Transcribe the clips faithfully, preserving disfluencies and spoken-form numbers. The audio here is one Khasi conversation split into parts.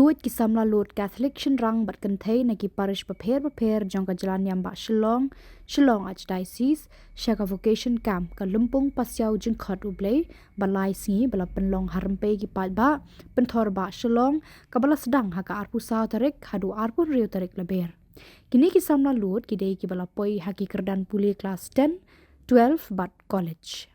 Tuid ki samla lud Catholic shynrang bad kynthei na ki parish bapher bapher jong ka jylla niam ba Shillong, Shillong Archdiocese, sha ka vocation camp ka lympung pasiaw jingkhot U Blei ba lai sngi ba la pynlong ha Rympei ki paidbah, Pynthor ba Shillong, kaba la sdang ha ka arphew saw tarik haduh arphew hynriew tarik Lber. Kine ki samla lud ki dei kiba la poi ha ki kyrdan pule klas ten, twelve bad college.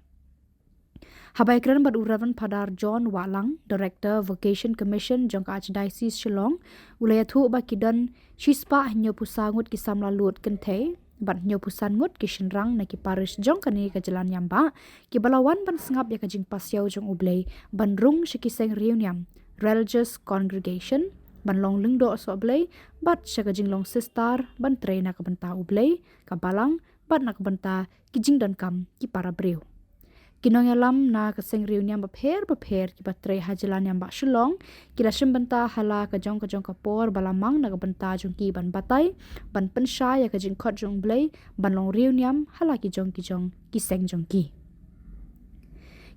Haba ïakren bad u Reverend Father John Wahlang, Director Vocation Commission jong ka Archdiocese Shillong, u la ïathuh ba ki don shispah hynñiewphew saw ngut ki samla lud kynthei bad hynñiewphew san ngut ki shynrang na ki parish jong kane ka jylla niam ba kiba la wan ban sngap ïa ka jingpasiaw jong U Blei ban rung sha ki seng riewniam, religious congregation, ban long lyngdoh sohblei bad sha ka jinglong sister ban trei na ka bynta U Blei, ka balang bad na ka bynta ki jingdonkam ki para briew. Ki nongïalam na ka seng riewniam bapher bapher kiba trei ha jylla niam ba Shillong ki la shim bynta ha la ka jong ka jong ka por ba la mang na ka bynta jong ki ban batai, ban pynshai ïa ka jingkhot jong U Blei, ban long riewniam ha la ki jong ki jong ki seng jong ki.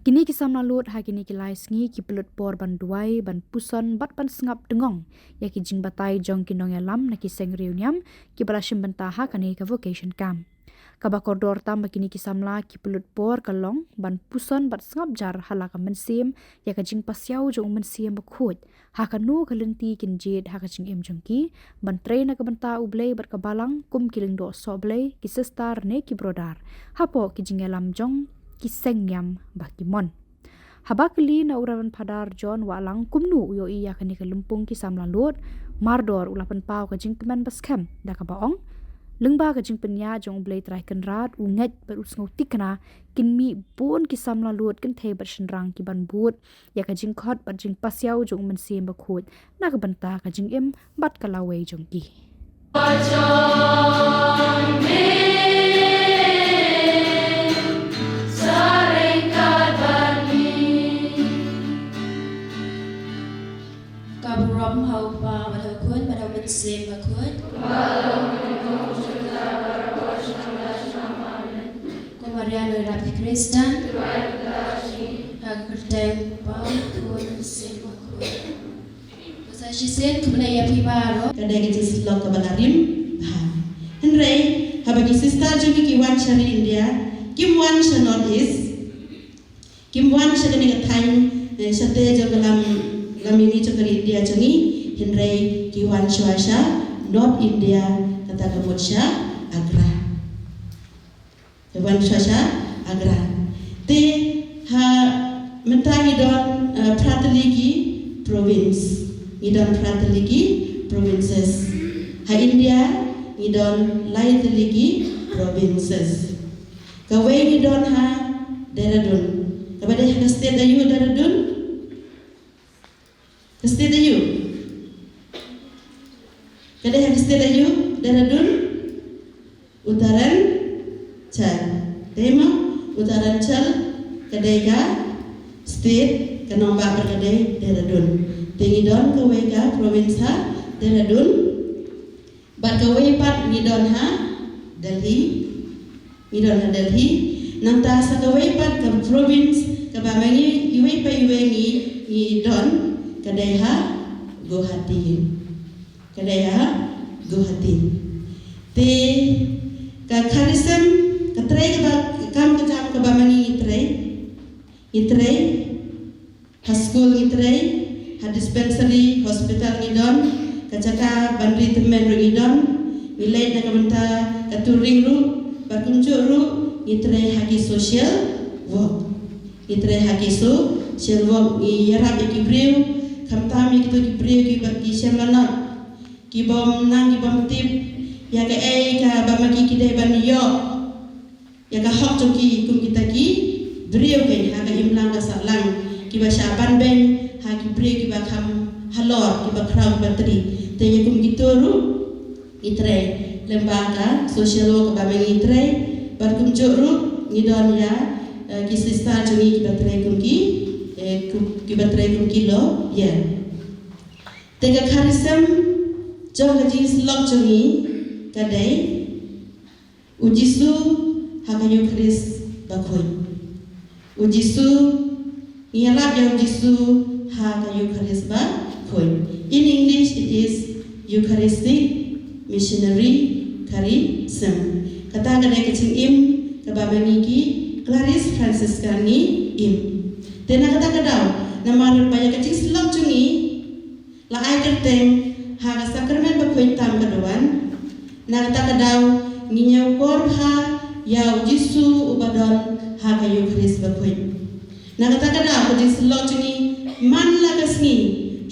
Kine ki samla lud ha kine ki lai sngi ki pynlut por ban duwai, ban puson bad ban sngap dngong ïa ki jingbatai jong ki nongïalam na ki seng riewniam kiba la shim bynta ha kane ka vocation camp. Kaba kordor tam ba kine ki samla ki pynlut por ka long ban puson bad sngap jar ha la ka mynsiem ïa ka jingpasiaw jong U Mynsiem Bakhuid ha kano ka lynti kin jied ha ka jingim jong ki, ban trei na ka bynta U Blei bad ka balang kum ki lyngdoh sohblei, ki sister ne ki brother, hapoh ki jingïalam jong ki seng niam ba ki mon. Haba kylli na u Reverend Father John Wahlang kumno u ïohi ïa kane ka lympung ki samla lud, mardor u la pynpaw ka jingkmen ba skhem da kaba ong, lyngba ka jingpynïaid jong U Blei Trai Kynrad, u ngeit bad u sngew thikna, kin mih bun ki samla lud kynthei bad shynrang ki ban bud ïa ka jingkhot bad jingpasiaw jong U Mynsiem Bakhuid na ka bynta ka jingim bad ka lawei jong ki. Ka burom ha U Kpa bad ha U Khun bad ha U Mynsiem Bakhuid. Ko Maria nongïarap ki Khristan. Ha ka kyrteng U Kpa, U Khun, U Mynsiem Bakhuid. Sa shisien khublei ïa phi baroh. Ka dei ka jingsyllok kaba la rim bha. Hynrei haba ki sister jong ngi ki wan sha ri India, kim wan sha North East, kim wan sha kane ka thaiñ, eh, shatei jong ka lam, lam mihngi jong ka ri India jong ngi, hynrei ki wan shuwa sha North India, kata ka mut sha Agra. Te wan shuwa sha Agra. Te ha mynta ngi don, eh, phra tylli ki province. Ngi don phra tylli ki provinces. Ha India ngi don lai tylli ki provinces. Kawei ngi don ha Dehradun. Kaba dei ha ka state aïu Dehradun? Ka state aïu? Ka dei ha ka state aïu Dehradun? Uttaranchal. Dei mo? Uttaranchal ka dei ka state, ka nongbah bad ka dei Dehradun. Te ngi don kawei ka province ha Dehradun. Bad kawei pat ngi don ha Delhi. Ngi don ha Delhi. Nangta sa kawei pat ka province kaba ma ngi iwei pa iwei ngi, ngi don ka dei ha Guwahati. Ka dei ha Guwahati. Te ka kharisem ka trei kaba kam ka jam kaba ma ngi trei. Ngi trei ha skul ngi trei, ha dispensary, hospital ngi don, ka jaka ban ri tymmen ruh ngi don, ngi leit na ka bynta ka touring ruh, bad kumjuh ruh ngi trei ha ki social work. Ngi trei ha ki social work, ngi ïarap ïa ki briew, khamtam ïa kito ki briew kiba ki shem lanot, ki bym nang ki bym tip ïa kaei kaba ma ki ki dei ban ïoh ïa ka hok jong ki kum kita ki briew keiñ ha ka imlang ka sahlang, kiba shah ban beiñ ha ki briew kiba kham halor, kiba khraw, kiba tri. Te ïa kum kito ruh ngi trei lyngba ka social work kaba ma ngi trei, bad kumjuh ruh ngi don ïa, eh, ki sister jong ngi kiba trei kum ki, eh, kum, kiba trei kum ki lawyer. Te ka kharisem jong ka jingsyllok jong ngi ka dei U Jisu ha ka Eukharist Bakhuid. U Jisu, ngi ïalap ïa U Jisu ha ka Eukharist Bakhuid. In English it is Eucharistic Missionary Charism. Kata ka dei ka jingim kaba ma ngi ki Clarisas Franciscan ngi im. Te na kata ka daw, namar ba ïa ka jingsyllok jong ngi la ai kyrteng ha ka sakramen bakhuid tam ka duwan. Na kata ka daw ngi ñiewkor bha ïa u Jisu uba don ha ka Eucharist bakhuid. Na kata ka daw ka jingsyllok jong ngi man la ka sngi,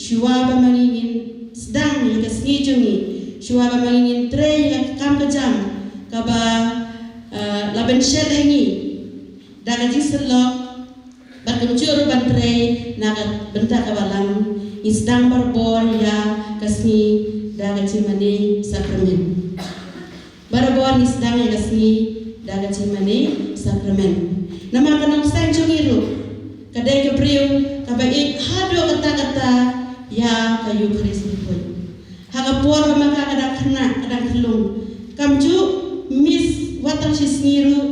shuwa ba ma ngi ngin sdang ïa ka sngi jong ngi, shuwa ba ma ngi ngin trei ïa ka kam ka jam kaba, eh, la pynshet ha ngi. Da ka jingsyllok bad kumjuh ruh ban trei na ka bynta ka balang, ngi sdang barabor ïa ka sngi da ka jingmane sakramen. Barabor ngi sdang ïa ka sngi da ka jingmane sakramen. Namar ka nongsaiñ jong ngi ruh ka dei ka briew kaba ïeit haduh katta katta ïa ka Eucharist bakhuid. Ha ka por ba ma ka ka dang khynnah, ka dang khyllung, kam ju miss wat tang shi sngi ruh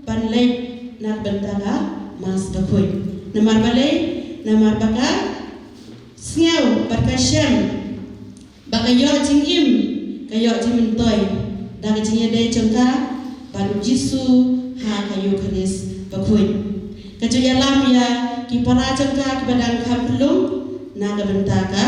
ban leit na ka bynta ka Mass bakhuid. Namar balei? Namar ba ka sngew bad ka shem ba ka ïoh jingim, ka ïoh jingmyntoi da ka jingïadei jong ka bad u Jisu ha ka Eucharist bakhuid. Ka ju ïalam ïa ki para jong ka kiba dang kham khyllung na ka bynta ka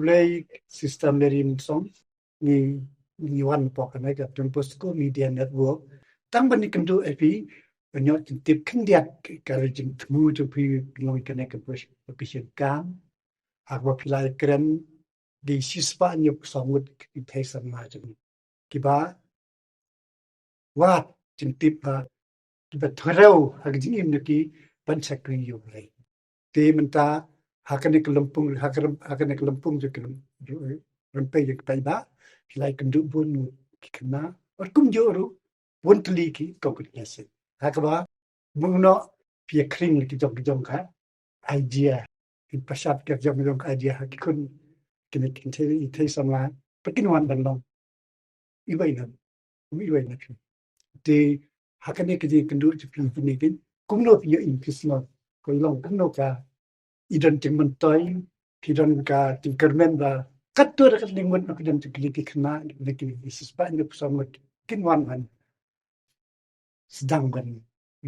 Blei Sister Mary Mynsong, ngi, ngi wan hapoh kane ka Don Bosco Media Network. Tang ban ïakynduh ïa phi, ban ïoh jingtip khyndiat ka jingthmu jong phi lyngba kane ka pris-, ka pris-, kam. Ha kaba phi la ïakren, ki shispah hynñiewphew saw ngut ki thei samla jong ngi kiba wad jingtip ha, kiba thrang ha ka jingim jong ki ban shakri ïa U Blei. Te mynta ha kane ka lympung, ha ka rym-, ha kane ka lympung jong ka rym-, rympei jong ka paidbah, phi la ïakynduh bun ki khynnah bad kumjuh ruh bun tylli ki congregation. Ha kaba bun noh phi ïa khring ki jong ki jong ka idea, phi pynshad ki jong ki jong ka idea ha ki khun, kine ki thei, thei samla, ba kin wan ban long iwei na, iwei na ki. Te ha kane ka jingïakynduh jong phi kine kin, kumno phi ïoh increase noh, ka long kumno ka i don jingmyntoi, ki don ka jingkyrmen ba katto da katne ngut na ki don jingkylli ki khynnah, ki don ki shispah hynñiewphew saw ngut kin wan ban sdang ban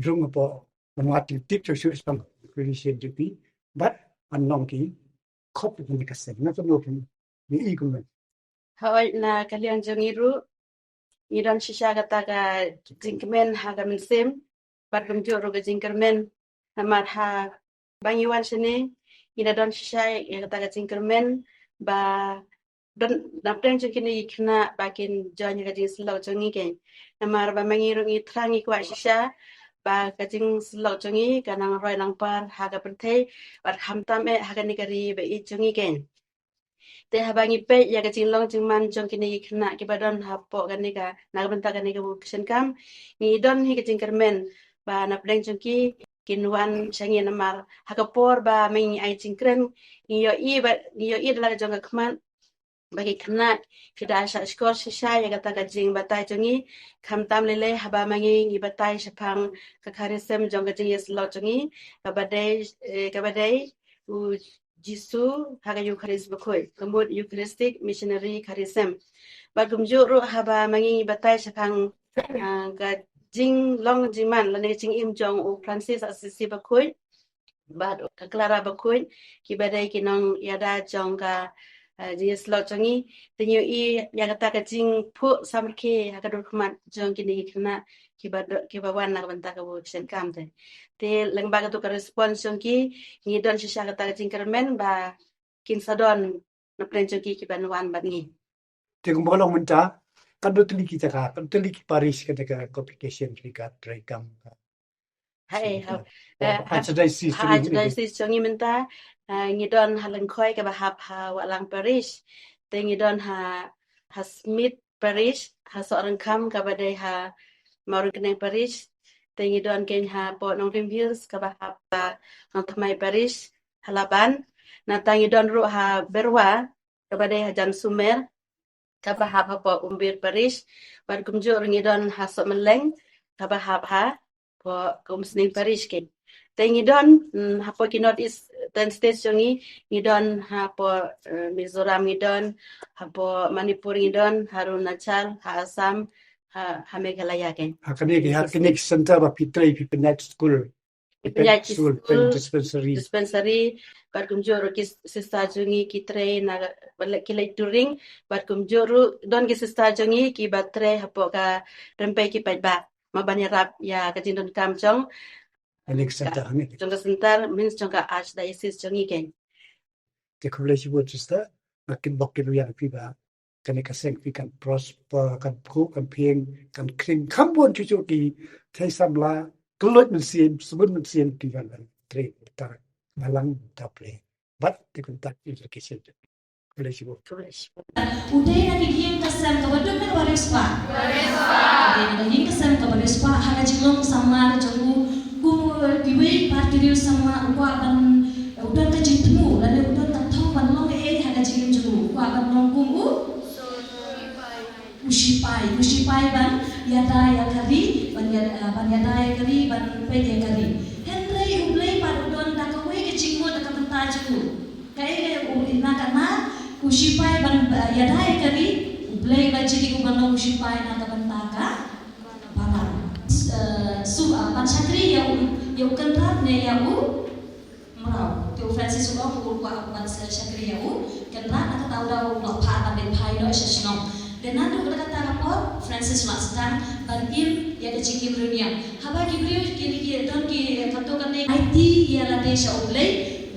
rung hapoh ban wad jingtip shuh shuh shaphang ka Eucharist jong phi. bad ban long ki khop ïa kane ka seng. Na kumno phi i kumno? Hooid, na ka liang jong ngi ruh ngi don shisha kata ka jingkmen ha ka mynsiem bad kumjuh ruh ka jingkyrmen. Namar haba ngi wan shane ngi da don shisha ïa kata ka jingkyrmen ba don na pdeng jong kine ki khynnah ba kin join ïa ka jingsyllok jong ngi keiñ. Namar ba ma ngi ruh ngi thrang ngi kwah shisha ba ka jingsyllok jong ngi kan nang roi nang par ha ka pyrthei bad khamtam eh ha kane ka ri ba ïeit jong ngi keiñ. Te haba ngi peit ïa ka jinglong jingman jong kine ki khynnah kiba don hapoh kane ka, na ka bynta kane ka vocation camp, ngi don hi ka jingkyrmen ba na pdeng jong ki kin wan sha ngi. Namar ha ka por ba ma ngi ai jingkren ngi ïohi ba, ngi ïohi da la ka jong ka khmat ba ki khynnah ki da shah shkor shisha ïa kata ka jingbatai jong ngi. Khamtam lei lei haba ma ngi ngi batai shaphang ka khari sem jong ka jingïasyllok jong ngi, kaba dei, eh, kaba dei u Jisu ha ka Eucharist bakhuid, ka mut Eucharistic Missionary Charism. Bad kumjuh ruh haba ma ngi ngi batai shaphang, ah, ka jinglong jingman lane ka jingim jong u Francis Assisi bakhuid bad ka Clara bakhuid, kiba dei ki nongïada jong ka, ah, jingïasyllok jong ngi. Te ngi ïohi ïa kata ka jingphuh samrkhie ha ka dur khmat jong kine ki khynnah kiba do-, kiba wan na ka bynta ka vocation camp te. Te lyngba katu ka response jong ki, ngi don shisha kata ka jingkyrmen ba kin sa don na pdeng jong ki kiban wan bad ngi. Te kumba ka long mynta, katno tylli ki jaka, katno tylli ki parish kata ka congregation ki ka trei kam? Haei, ha, eh, ha, Archdiocese ha jong ngi, Archdiocese jong ngi mynta, eh, ngi don ha Lyngkhoi kaba hap ha Wahlang Parish. Te ngi don ha, ha Smit Parish, ha Sohryngkham kaba dei ha Mawryngkneng Parish. Te ngi don keiñ hapoh Nongrim Hills kaba hap ha Nongthymmai Parish, ha Laban. Nangta ngi don ruh ha Berwa kaba dei ha Jansumer, kaba hap hapoh Umbir Parish. Bad kumjuh ruh ngi don ha Sohmylleng kaba hap hapoh ka Umsning Parish keiñ. Te ngi don, mm, hapoh ki North East ten states jong ngi, ngi don hapoh, eh, Mizoram ngi don, hapoh Manipur ngi don, ha Arunachal, ha Assam, ha, ha Meghalaya keiñ. Ha kine ki, ha kine ki center ba phi trei, phi pynïaid skul, phi pynïaid skul, pynïaid skul, dispensary. Dispensary, bad kumjuh ruh ki sister jong ngi ki trei na, ba leh, ki leit touring, bad kumjuh ruh don ki sister jong ngi kiba trei hapoh ka rympei ki paidbah. Ma ban ïarap ïa ka jingdonkam jong, jong ka center, jong ka center, means jong ka Archdiocese jong ngi keiñ. Te khublei shibun sister, nga kynbok kyrwiang ïa phi ba kane ka seng phi kan prosper, kan khuh, kan phieng, kan khring kham bun shuh shuh ki thei samla, kylluid mynsiem, sbun mynsiem ki ban ban trei, tar balang ta play. Bad te kan tak education. Khublei shibun. U dei na ka ïing ka sem kaba duk ne kaba riewspah? U dei na ka ïing ka sem kaba riewspah. Ha ka jinglong samla ka jong u, kum kiwei pat ki riew samla, u kwah ban, u don ka jingthmu lane u don ka thong ban long ei ha ka jingim jong u, u kwah ban long kum u, u shipai, u shipai ban ïada ïa ka ri, ban ïada, ban ïada ïa ka ri, ban peit ïa ka ri. Hynrei U Blei pat u don da kawei ka jingmut ha ka bynta jong u. Kaei kaei u, na ka, na u shipai ban, eh, ïada ïa ka ri, U Blei u la jied ïa u ban long u shipai na ka bynta ka balang. Eh, su, eh, ban shakri ïa u, ïa u kynrad ne ïa u mraw. Te u Francis u ong u kwah ban sa shakri ïa u kynrad, na kata u da u la phah ban dei phai noh sha shnong. Te naduh kata ka por Francis u la sdang ban im ïa ka jingim riewniam. Haba ki briew ki, ki don ki, kato kane aiti ïa lade sha U Blei,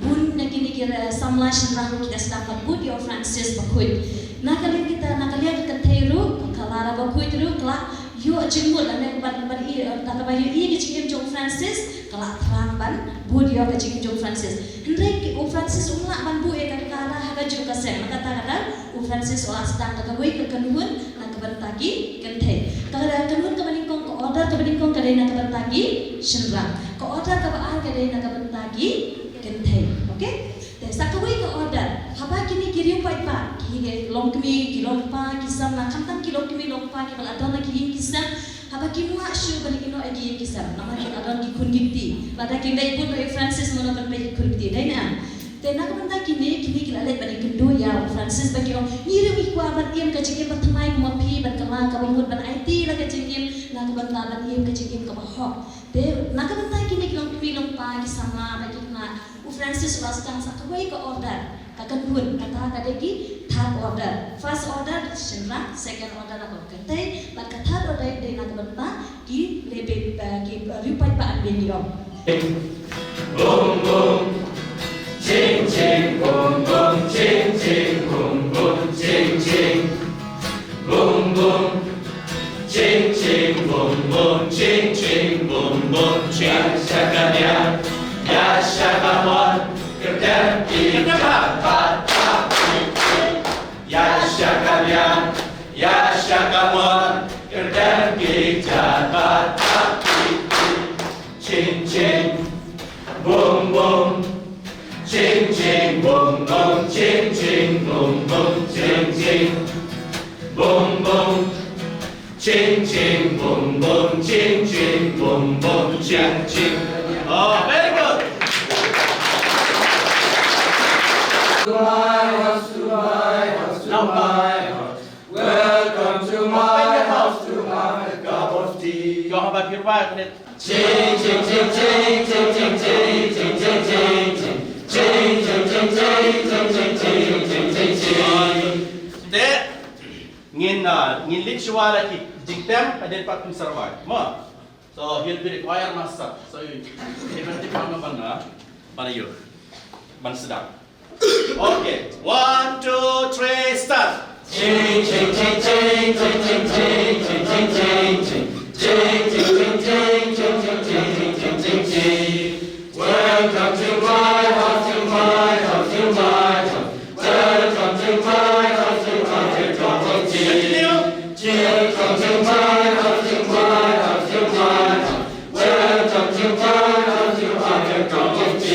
bun na kine ki, eh, samla shynrang ruh ki da sdang ban bud ïa u Francis bakhuid. Na ka liang kita, na ka liang ka kynthei ruh, ka Clara bakhuid ruh, ka la ïoh jingmut lane ban, ban i, eh, da kaba ïohi ka jingim jong u Francis, ka la thrang ban bud ïa ka jingim jong u Francis. Hynrei u Francis um lah ban buh ïa ka Clara ha kajuh ka seng. Kata ka daw u Francis u la sdang da kawei ka kynhun na ka bynta ki kynthei. Ka kynhun kaba nyngkong, ka order kaba nyngkong ka dei na ka bynta ki shynrang. Ka order kaba ar ka dei na ka bynta ki kynthei. Okay? Te sa kawei ka order, haba kine ki riew paidbah, ki longkmie, ki longkpa, ki samla, khamtam ki longkmie longkpa kiba la don ha ki ïing ki sem, haba kim lah shuh ban ïakynduh ïa ki ïing ki sem, namar ki la don ki khun ki kti. Lada kim leit bud noh ïa u Francis, mano ban peit ki khun ki kti, dei ne em? Te na ka bynta kine, kine ki la leit ban ïakynduh ïa u Francis, ba ki ong, ngi ruh ngi kwah ban im ka jingim ba thymmai kum ma phi, ban kylla kaba mut, ban aiti la ka jingim na ka bynta ban im ka jingim kaba hok. Te na ka bynta kine ki longkmie longpa ki samla ba ki khynnah, u Francis u la sdang sa kawei ka order, ka kynhun, kata ka dei ki third order. First order shynrang, second order na ka kynthei, bad ka third order dei na ka bynta ki lehbeiñ, eh, ki, eh, riewpaidbah lehbeiñ. Boom boom, ching ching, boom boom, ching ching, boom boom, ching ching. Boom boom, ching ching, boom boom, ching ching, boom boom, ching. Ïa sha ka liang, ïa sha ka mon, kyrdan ki jaka. Ïa sha ka liang, ïa sha ka mon, kyrdan ki jaka. Ching ching, boom boom, ching ching, boom boom, ching ching, boom boom, ching ching, boom boom, ching ching, boom boom, ching ching, boom boom, ching ching. Oh, very good. To my house, to my house, to my house. Welcome to my house to have a cup of tea. Ching ching ching ching ching ching ching ching ching ching ching ching. Ching ching ching ching ching ching ching ching ching ching. Te ngin, ah, ngin leit shuwa la ki jingtem hadien pat phin sa rwai. Mo. So he'll be the choir master. So you, you can take one of one, ah, ban ïoh, ban sdang. Okay, one, two, three, start. Ching ching ching ching ching ching ching ching ching ching. Ching ching ching ching ching ching ching ching ching ching. Welcome to my house, to my house, to my house. Welcome to my house, to my house, to my house. Continue. Welcome to my house, to my house, to my house. Welcome to my house, to my house, to my house.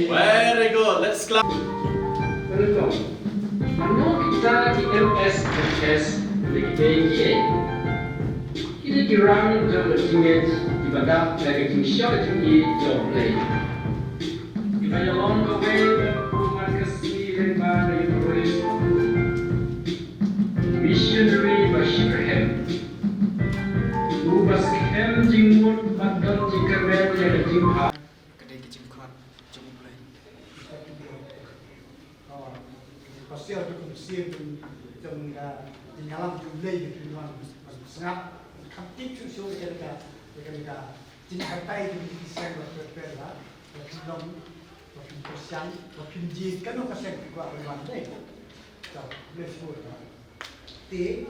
Very good. Let's clap. Welcome. Ano kita di M S F S lagi dei ye? Kine ki rang jong ka jingngeit kiba dap na ka jingshah jingngeit jong U Blei. Kiba ïalong kawei kum ka sngi lyngba ka ïing Khrist. Missionary ba shitrhem, uba skhem jingmut bad don jingkyrmen ïa ka jingpha. Ka dei ka jingkhot jong U Blei. Ka pasiar ka mynsiem jong ka jingïalam jong U Blei ka jingwan sngap. Kam tip shuh shuh ïa ka, ïa ka jingbatai jong ki seng ba pher pher ba phin long, ba phin pyrshang, ba phin jied kano ka seng phi kwah ban wan dei. Te bless you. Te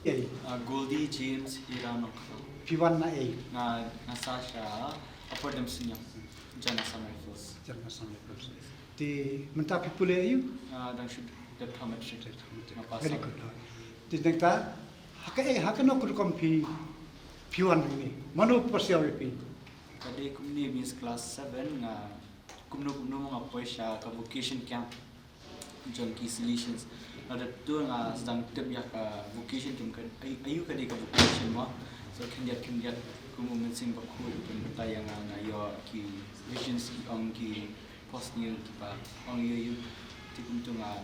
ei? Ah, Goldie James Ira Nongkhlaw. Phi wan na ei? Nga, nga sah sha Upper Damsiniong, Jan Assam Rifles. Jan Assam Rifles. Te mynta phi pule aïu? Ah, dang shu dep thaw matric. Dep thaw matric. Nga pass. Very good. Te nangta ha kaei, ha kano ka rukom phi, phi wan hangne? Mano pasiaw ïa phi? Ka dei kumne, miss class seven nga, kumno kumno nga poi sha ka vocation camp jong ki Salesians. Lada tu nga sdang tip ïa ka vocation, kum ka, ai-, aïu ka dei ka vocation mo. So khyndiat khyndiat kum u Mynsiem Bakhuid u pynbatai ïa nga, nga ïoh ki visions, ki ong ki posnew kiba ong ïa u. Te kumtu nga,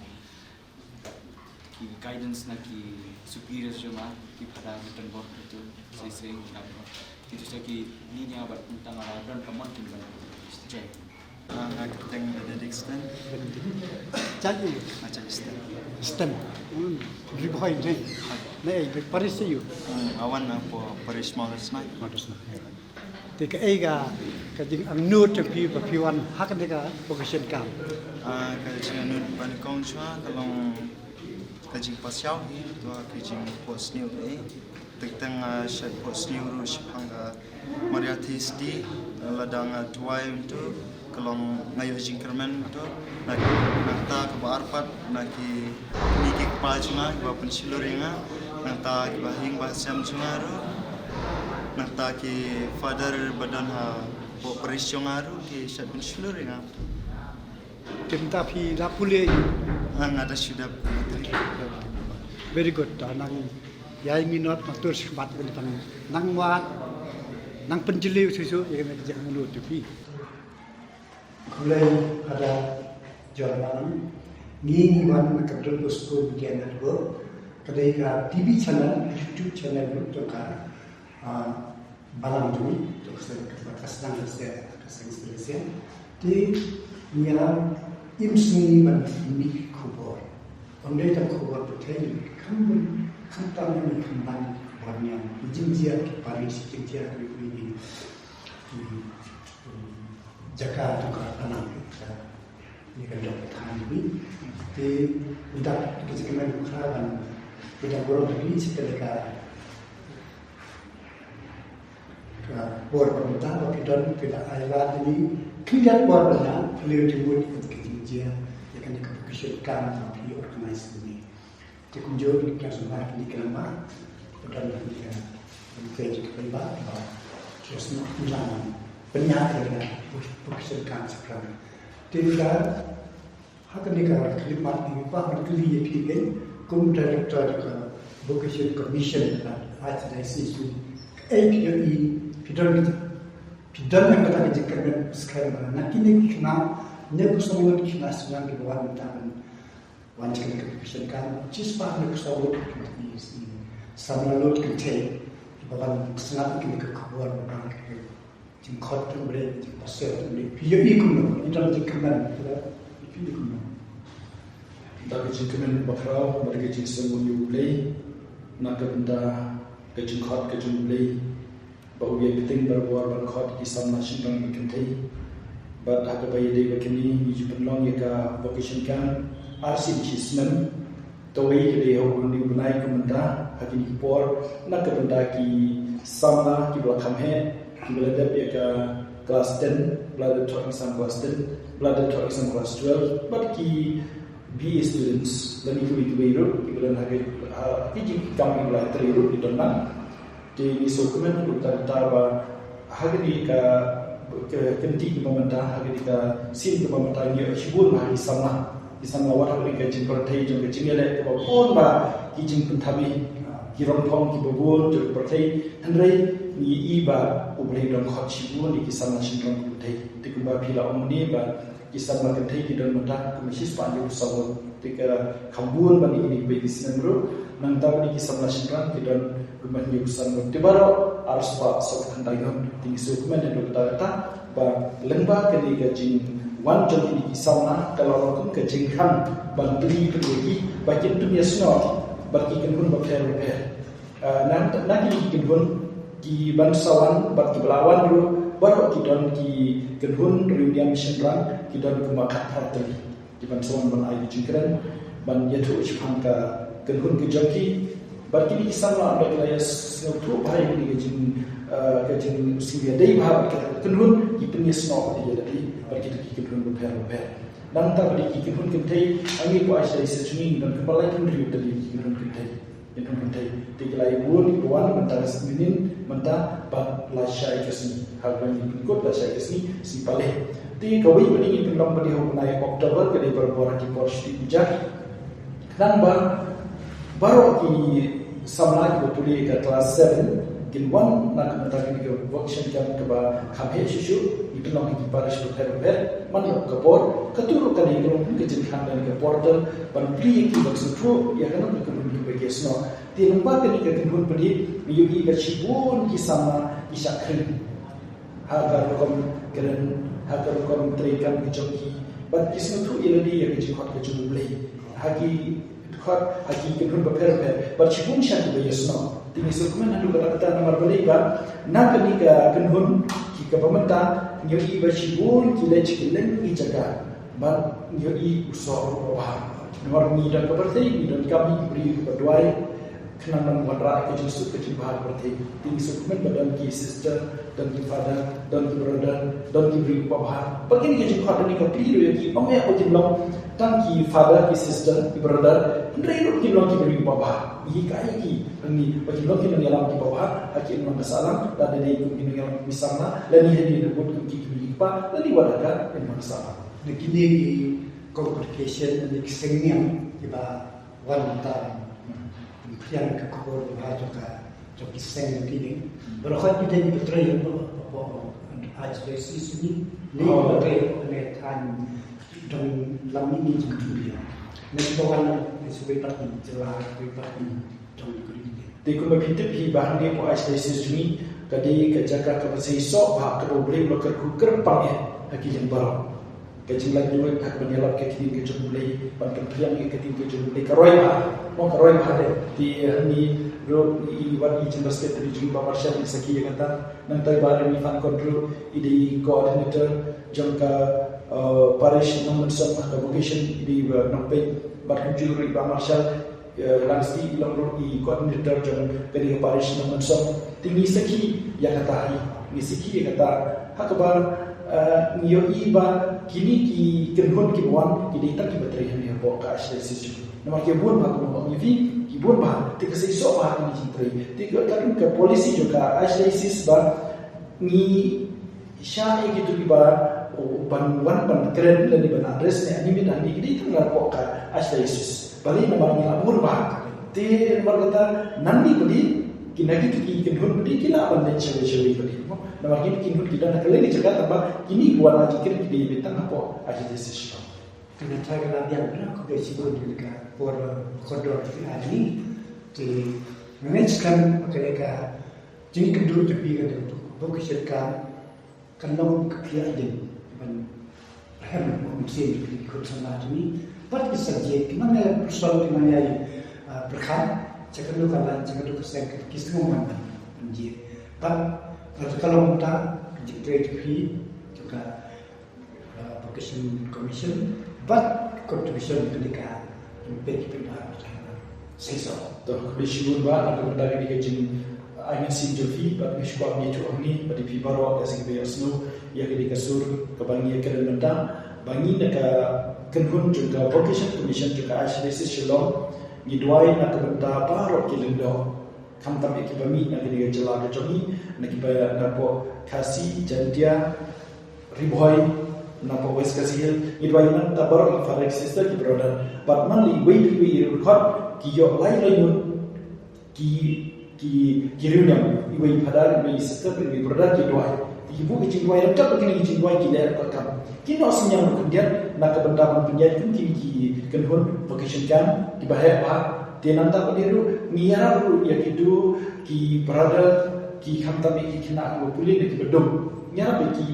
ki guidance na ki superiors jong nga, ki phadar ki donbor, ki tu sei sei ngi dap. Ki tu sa ki ni nia bad kumta nga la don ka mon kin ban join. Ah, nga kyrteng Benedict Sten. Jait ïa u? Ah, jait Sten. Sten. Hmm. Ri Bhoi ne? Na ei, parish ïa u? Hmm, nga wan na parish Mawlasnai. Mawlasnai. Te kaei ka, ka jingangnud jong phi ba phi wan ha kane ka vocation camp? Ah, ka jingangnud ba nyngkong jong nga ka long ka jingpasiaw hi, to ka jingphohsniew hi. Teng teng nga shait phohsniew ruh shaphang ka Maria Theisotti, lada nga duwai hangto ka long nga ïoh jingkyrmen hangto. Na, nangta kaba ar pat na ki kmie ki kpa jong nga kiba pynshlur ïa nga, nangta ki bahaïing bahasem jong nga ruh, nangta ki father ba don hapoh parish jong nga ruh ki shait pynshlur ïa nga. Te mynta phi la pule? Ah, nga da shu dep. Very good. To nang ïai minot, nang tur shakhmat, nang wad, nang pynjylliew shuh shuh ïa kane ka jingangnud jong phi. Khublei Father John Malang. Ngi, ngi wan na ka Don Bosco Media Network. Ka dei ka T V channel, YouTube channel ruh jong ka, ah, Balang jong ngi, jong ka seng, ka seng Malaysia, ka seng Malaysia. Te ngi ïalam im sngi ban mih khubor. Ym dei tang khubor pyrthei, kham bun, kham tam ngi kham ban khubor niam. Ki jingjia ki parish, ki jingjia ki, ki, ki, ki jaka jong ka Anang, ka, ïa ka jong ka thaiñ ngi. Te ngi dap ki jingkmen khraw ban, ngi dap burom ki jingkmen ka Ka por ba mynta ba phi don, phi la ai lad ïa ngi khyndiat por ba nga phi la ïoh jingmut ïa ka jingjia ïa kane ka vocation camp ba phi organize ïa ngi. Te kumjuh ngi kyrpad sngewbha ïa kine ki nongmah ba don ha kane ka, kane ka pyrthei ba ki ïohsngew pynïaid ïa ka vocation camp shaphrang. Te ka Ha kane ka khyllipmat ngi kwah ban kylli ïa phi kein kum director ka Vocation Commission ka Archdiocese, kaei phi ïohi, phi don, phi don ïa kata ka jingkyrmen skhem ba na kine ki khynnah, ne ki sawdong khynnah shnong kiba wan mynta ban wan sha kane ka vocation camp, shispah ne ki saw ngut ki samla lut kynthei kiba wan sngap ïa kane ka khubor ba ka jingkhot jong U Blei, jingpastor jong U Blei. Phi ïohi kumno, phi don jingkyrmen, phi ïohi kumno? Da ka jingkyrmen bakhraw bad ka jingsngewnguh ïa U Blei na ka bynta ka jingkhot ka jong U Blei ba u ïai bteng barabor ban khot ïa ki samla shynrang bad kynthei. Bad ha kaba ïadei bad kane ngi ju pynlong ïa ka vocation camp ar sien shi snem. Kawei ka dei ha une u bnai kum mynta, ha kine ki por, na ka bynta ki samla kiba la kham heh, kiba la dep ïa ka klas ten, ba la dep thoh exam klas ten, ba la dep thoh exam klas twelve, bad ki B A students, lane kiwei kiwei ruh, kiba don ha ki, ha ki jingkam kiba la trei ruh ki don lang. Te ngi sngewkmen ruh tang kata ba ha kane ka, ka kynti kaba mynta, ha kane ka sien kaba mynta ngi ïoh shibun ba ha ki samla, ki samla wat ha kane ka jingpyrthei jong ka jingïaleh kaba bun ba ki jingpynthame, ki rongphong kiba bun jong ka pyrthei, hynrei ngi i ba U Blei u dang khot shibun ïa ki samla shynrang ka pyrthei. Te kumba phi la ong mynne ba ki samla kynthei ki don mynta kumba shispah hynñiewphew saw ngut. Te ka kham bun ban ïa kine kiba ïeit ki snem ruh. Nangta ba ki samla shynrang ki don kumba hynñiewphew san ngut. Te baroh arspah sawphew khyndai ngut. Te ngi sngewkmen ïa kata kata ba lyngba kane ka jingwan jong kine ki samla ka la long kum ka jingkhang ban plie plie ki ba kin pynïaid snoh bad ki kynhun bapher bapher. Ah, na, na kine ki kynhun, ki ban sa wan bad kiba la wan ruh, baroh ki don ki kynhun riewniam shynrang, ki don kumba khatphra tylli. Ki ban sa wan ban ai ki jingkren, ban ïathuh shaphang ka kynhun ka jong ki. Bad kine ki samla ba ki la ïa sngewthuh bha ïa kine ki jing, ah, ka jingsngewthuh ïadei bha bad ka kynhun, ki pynïaid snoh bad ïa lade bad kita ki kynhun bapher bapher. Nangta ba ki kynhun kynthei, ha kane ka Archdiocese jong ngi don kumba laiphew hynriew tylli ki kynhun kynthei. Ïa kynhun kynthei. Te ki la ïa bun ki wan mynta ka sngi mynnin, mynta bad lashai ka sngi. Haba ngi pynkut lashai ka sngi, sngi Palei. Te kawei pat ngi pynlong pat ha u bnai October, ka dei barabor ha ki por Shruti Puja. Khnang ba baroh ki samla kiba pule ka klas seven kin wan na ka bynta kane ka vocation camp kaba kham heh shuh shuh, ngi pynlong ha ki parish bapher bapher. Man la ka por, kata ruh ka dei ka long ka jingkhang lane ka portal ban plie ïa ki ban sngewthuh ïa kano ka kynhun kaba ki ïasnoh. Te lyngba kane ka kynhun pat ngi ïohi ba shibun ki samla ki shah khring ha ka rukom kren, ha ka rukom treikam ka jong ki. Bad ki sngewthuh ïa lade ïa ka jingkhot ka jong U Blei ha ki khot ha ki kynhun bapher bapher. Bad shibun sha kiba ïasnoh. Te ngi sngewkmen haduh katta katta namar balei ba na kane ka kynhun ki kaba mynta ngi ïohi ba shibun ki leit sha kylleng ki jaka. Bad ngi ïohi u soh ruh uba bha. Namar ngi don ka pyrthei, ngi donkam ïa ki briew kiba duwai. Khnang ban wanrah ka jingsuk ka jingbha ka pyrthei. Te ngi sngewkmen ba don ki sister, don ki father, don ki brother, don ki briew kiba bha. Bad kine ki jingkhot, don ki plie ruh ïa ki, ym ïa ba kin long tang ki father, ki sister, ki brother, hynrei ruh kin long ki briew kiba bha. Ngi hikai ïa ki, ngi ba kin long ki nongïalam kiba bha ha ki imlang ka sahlang, lada dei kum ki nongïalam ki samla, lane hadien ba bud kum ki kmie ki kpa, lane wat ha ka imlang ka sahlang. Na kine ki congregation, na ki seng niam kiba wan mynta ban phriang ka khubor ba bha jong ka, jong ki seng jong ki ding. Baroh ki dei ki trei ïa u Archdiocese ni, ne ki trei ïa u thaiñ jong lam ni jong ki. Ne ki wan na ki subai pat ki jylla, subai pat ki jong ki. Te kumba phi tip hi ba hangne ha u Archdiocese jong ngi, Ka dei ka jaka kaba seisoh bha kaba U Blei u la kyrkhu kyrpang ïa ha ki liang baroh. Ka jinglait luid ha kaba ïalap ka ktien ka jong U Blei, ban pynphriang ïa ka ktien ka jong U Blei ka roi bha. Mo ka roi bha de. Te hangne ruh i wan i jingbasketball jong i Bah Marshall i sakhi ïa kata. Nangta i Bah Remy Fankon ruh i dei coordinator jong ka, uh, parish Nongmynsong ha ka vocation i dei i Bah Nongpeng. Bad kumjuh ruh i Bah Marshall, eh, Langsti i long ruh i coordinator jong ka dei ka parish Nongmynsong. Te ngi sakhi ïa kata hi, ngi sakhi ïa kata. Ha kaba, eh, ngi ïohi ba kine ki kynhun kiba wan ki dei tang kiba trei hangne hapoh ka Archdiocese. Namar ki bun bha kumba ong ïa phi, ki bun bha, te ka seisoh bha kine ki jingtrei. Te ka, ka policy jong ka Archdiocese ba ngi shah ïa kito kiba, oh, ban wan ban kren lane ban address ne ani mynta ani ki dei tang hapoh ka Archdiocese. Balei? Namar ngi la bun bha. Te namar kata nangne pat ki na kito ki kynhun pat ki lah ban leit shawei shawei pat. Namar kine ki kynhun ki don ha kawei ka jaka tangba kine ki wan ha ki kren ki dei tang hapoh Archdiocese Shillong. Te nangta ka la biang na ka dei shibun ka por kordor ki ani. Te ngi ngeit skhem ka dei ka jingkynduh jong phi ka dei tu vocation ka kan long ka khlieh dien ban rhem kum sien ki khun samla jong ngi. Bad ki subject ki mane pyrshang ki mane, ah, pyrkhat, cha ka dei ka la, cha ka dei ka seng ki sngew man ban jied. Bad bad ka long ta ka jingtrei jong phi jong ka, ah, Vocation Commission bad contribution ka dei ka jingpeit ki pynbha seisoh. To, khublei shibun Bah, na ka bynta kane ka jing, ah, ai mynsiem jong phi, bad nga sngewbha ban ïathuh hangne bad ïa phi baroh, ïa sngewbha ïa sngewbha ïa kane ka sur kaba ngi ïakren mynta, ba ngi na ka kynhun jong ka Vocation Commission jong ka Archdiocese Shillong, ngi duwai na ka bynta baroh ki lyngdoh. Khamtam ïa kiba mih na kane ka jylla ka jong ngi, na kiba napoh Khasi, Jaintia, Ri Bhoi, napoh West Khasi Hills, ngi duwai nangta baroh ki father ki sister ki brother. Bad man la iwei pa iwei ruh ki ïoh lai lai ngut ki, ki, ki riewniam, iwei father, iwei sister, iwei brother ki duwai. Ki buh ki jingduwai, ryngkat bad kine ki jingduwai ki leh ruh ka kam. Ki noh synñiang ruh khyndiat na ka bynta ban pynïaid kum kine ki kynhun vocation camp kiba heh bha. Te nangta pat ruh ngi ïarap ruh ïa kito ki brother ki khamtam ïa ki khynnah kiba pule ne kiba dum. Ngi ïarap ïa ki,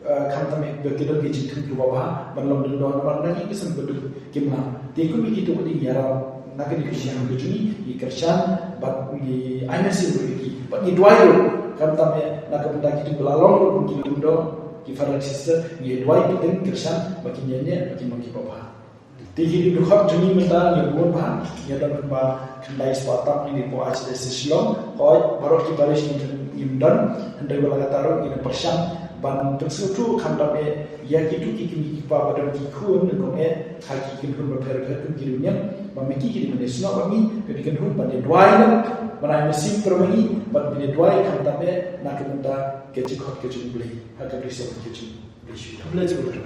eh, khamtam ïa kiba ki don ki jingthung kiba bha ban long lyngdoh namar na ki ki seng ba dum kim lah. Te kum ïa kito pat ngi ïarap na kane ka jingïalang ka jong ngi, ngi kyrshan bad ngi ai mynsiem ruh ïa ki. Bad ngi duwai ruh khamtam ïa na ka bynta kito kiba la long ruh kum ki lyngdoh, ki father sister, ngi duwai bad ngi kyrshan ba kin ïaineh bad kin long kiba bha. Te ki dkhot jong ngi mynta ngi bun bha, ngi don kumba khyndai spah tam ngi hapoh Archdiocese Shillong. Hooid, baroh ki parish ngi, ngim don, hynrei wat la katta ruh ngi pyrshang ban pynsngewthuh khamtam eh ïa kito ki kmie ki kpa ba don ki khun nyngkong eh ha ki kynhun bapher bapher kum ki riewniam, ba ma ki ki dei ban ïasnoh bad ngi, ka dei kynhun ban ïaduwai lem, ban ai mynsiem para ma ngi, ban ïaduwai khamtam eh na ka bynta ka jingkhot ka jong U Blei ha ka brisoh ka jong U Blei. Khublei shibun.